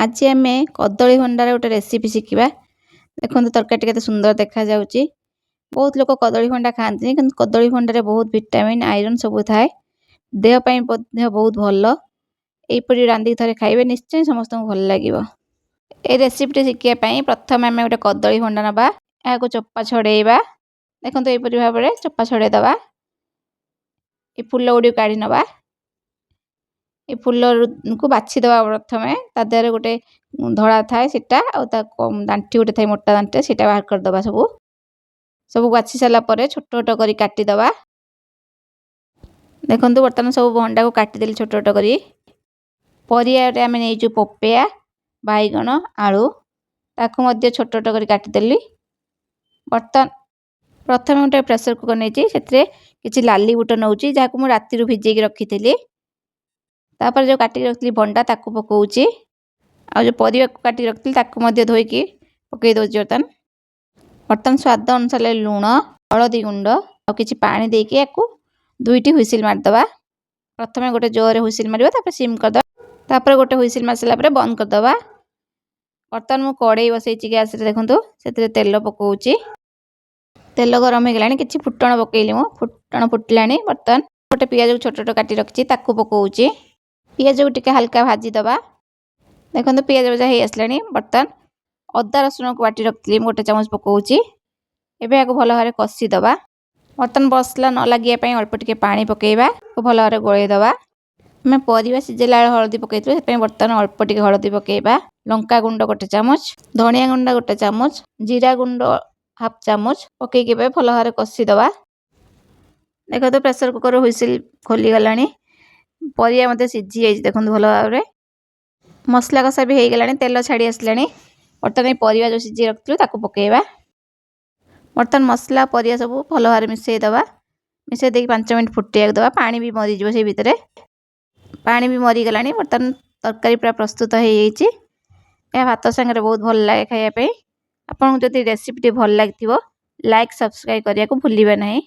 ଆଜି ଆମେ କଦଳୀ ଭଣ୍ଡାର ଗୋଟେ ରେସିପି ଶିଖିବା। ଦେଖନ୍ତୁ, ତରକାରୀଟି କେତେ ସୁନ୍ଦର ଦେଖାଯାଉଛି। ବହୁତ ଲୋକ କଦଳୀ ଭଣ୍ଡା ଖାଆନ୍ତିନି, କିନ୍ତୁ କଦଳୀ ଭଣ୍ଡାରେ ବହୁତ ଭିଟାମିନ୍, ଆଇରନ୍ ସବୁ ଥାଏ। ଦେହ ପାଇଁ ମଧ୍ୟ ବହୁତ ଭଲ। ଏହିପରି ରାନ୍ଧିକି ଥରେ ଖାଇବେ, ନିଶ୍ଚୟ ସମସ୍ତଙ୍କୁ ଭଲ ଲାଗିବ। ଏ ରେସିପିଟି ଶିଖିବା ପାଇଁ ପ୍ରଥମେ ଆମେ ଗୋଟେ କଦଳୀ ଭଣ୍ଡା ନେବା, ଏହାକୁ ଚୋପା ଛଡ଼େଇବା। ଦେଖନ୍ତୁ, ଏହିପରି ଭାବରେ ଚୋପା ଛଡ଼େଇ ଦେବା। ଏ ଫୁଲ ଗୁଡ଼ିକୁ କାଢ଼ି ନେବା। ଏ ଫୁଲକୁ ବାଛିଦେବା ପ୍ରଥମେ। ତା ଦେହରେ ଗୋଟେ ଧଳା ଥାଏ ସେଇଟା, ଆଉ ତା ଦାଣ୍ଠି ଗୋଟେ ଥାଏ, ମୋଟା ଦାଣ୍ଠି, ସେଇଟା ବାହାର କରିଦେବା। ସବୁ ସବୁ ବାଛି ସାରିଲା ପରେ ଛୋଟ ଛୋଟ କରି କାଟିଦେବା। ଦେଖନ୍ତୁ, ବର୍ତ୍ତମାନ ସବୁ ଭଣ୍ଡାକୁ କାଟିଦେଲି ଛୋଟ ଛୋଟ କରି। ପରିବାରେ ଆମେ ନେଇଛୁ ପପେୟା, ବାଇଗଣ, ଆଳୁ। ତାକୁ ମଧ୍ୟ ଛୋଟ ଛୋଟ କରି କାଟିଦେଲି। ବର୍ତ୍ତମାନ ପ୍ରଥମେ ଗୋଟେ ପ୍ରେସର କୁକର୍ ନେଇଛି। ସେଥିରେ କିଛି ଲାଲି ବୁଟ ନେଉଛି, ଯାହାକୁ ମୁଁ ରାତିରୁ ଭିଜେଇକି ରଖିଥିଲି। ତାପରେ ଯେଉଁ କାଟିକି ରଖିଥିଲି ଭଣ୍ଡା, ତାକୁ ପକାଉଛି। ଆଉ ଯେଉଁ ପରିବାକୁ କାଟିକି ରଖିଥିଲି, ତାକୁ ମଧ୍ୟ ଧୋଇକି ପକାଇ ଦେଉଛି। ବର୍ତ୍ତମାନ ବର୍ତ୍ତମାନ ସ୍ୱାଦ ଅନୁସାରେ ଲୁଣ, ହଳଦୀ ଗୁଣ୍ଡ ଆଉ କିଛି ପାଣି ଦେଇକି ୟାକୁ ଦୁଇଟି ହୁଇସିଲ୍ ମାରିଦେବା। ପ୍ରଥମେ ଗୋଟେ ଜୋରରେ ହୁଇସିଲ୍ ମାରିବା, ତାପରେ ସିମ୍ କରିଦେବା। ତାପରେ ଗୋଟେ ହୁଇସିଲ୍ ମାରି ସାରିଲା ପରେ ବନ୍ଦ କରିଦେବା। ବର୍ତ୍ତମାନ ମୁଁ କଡ଼େଇ ବସେଇଛି ଗ୍ୟାସ୍ରେ। ଦେଖନ୍ତୁ, ସେଥିରେ ତେଲ ପକାଉଛି। ତେଲ ଗରମ ହେଇଗଲାଣି। କିଛି ଫୁଟଣ ପକାଇଲି ମୁଁ। ଫୁଟଣ ଫୁଟିଲାଣି। ବର୍ତ୍ତମାନ ଗୋଟେ ପିଆଜକୁ ଛୋଟ ଛୋଟ କାଟି ରଖିଛି, ତାକୁ ପକାଉଛି। ପିଆଜକୁ ଟିକେ ହାଲକା ଭାଜିଦେବା। ଦେଖନ୍ତୁ, ପିଆଜ ଭଜା ହେଇ ଆସିଲାଣି। ବର୍ତ୍ତମାନ ଅଦା ରସୁଣକୁ ବାଟି ରଖିଥିଲି ମୁଁ, ଗୋଟେ ଚାମଚ ପକାଉଛି। ଏବେ ଏହାକୁ ଭଲ ଭାବରେ କଷିଦେବା। ବର୍ତ୍ତମାନ ମସଲା ନ ଲାଗିବା ପାଇଁ ଅଳ୍ପ ଟିକେ ପାଣି ପକାଇବା, ଭଲ ଭାବରେ ଗୋଳେଇ ଦେବା। ଆମେ ପରିବା ସିଝେଇଲା ବେଳେ ହଳଦୀ ପକାଇଥିଲୁ, ସେଥିପାଇଁ ବର୍ତ୍ତମାନ ଅଳ୍ପ ଟିକେ ହଳଦୀ ପକାଇବା। ଲଙ୍କା ଗୁଣ୍ଡ ଗୋଟେ ଚାମଚ, ଧନିଆ ଗୁଣ୍ଡ ଗୋଟେ ଚାମଚ, ଜିରା ଗୁଣ୍ଡ ହାଫ୍ ଚାମଚ ପକାଇକି ଏବେ ଭଲ ଭାବରେ କଷିଦେବା। ଦେଖନ୍ତୁ, ପ୍ରେସର କୁକର ହୁଇସିଲ୍ ଖୋଲିଗଲାଣି। ପରିବା ମଧ୍ୟ ସିଝି ଯାଇଛି। ଦେଖନ୍ତୁ, ଭଲ ଭାବରେ ମସଲା କଷା ବି ହେଇଗଲାଣି, ତେଲ ଛାଡ଼ି ଆସିଲାଣି। ବର୍ତ୍ତମାନ ଏଇ ପରିବା ଯେଉଁ ସିଝେଇ ରଖିଥିଲୁ, ତାକୁ ପକାଇବା। ବର୍ତ୍ତମାନ ମସଲା, ପରିବା ସବୁ ଭଲ ଭାବରେ ମିଶାଇ ଦେବା। ମିଶାଇ ଦେଇକି 5 ମିନିଟ୍ ଫୁଟିବାକୁ ଦେବା। ପାଣି ବି ମରିଯିବ ସେଇ ଭିତରେ। ପାଣି ବି ମରିଗଲାଣି। ବର୍ତ୍ତମାନ ତରକାରୀ ପୁରା ପ୍ରସ୍ତୁତ ହେଇଯାଇଛି। ଏହା ଭାତ ସାଙ୍ଗରେ ବହୁତ ଭଲ ଲାଗେ ଖାଇବା ପାଇଁ। ଆପଣଙ୍କୁ ଯଦି ରେସିପିଟି ଭଲ ଲାଗିଥିବ, ଲାଇକ୍, ସବସ୍କ୍ରାଇବ୍ କରିବାକୁ ଭୁଲିବେ ନାହିଁ।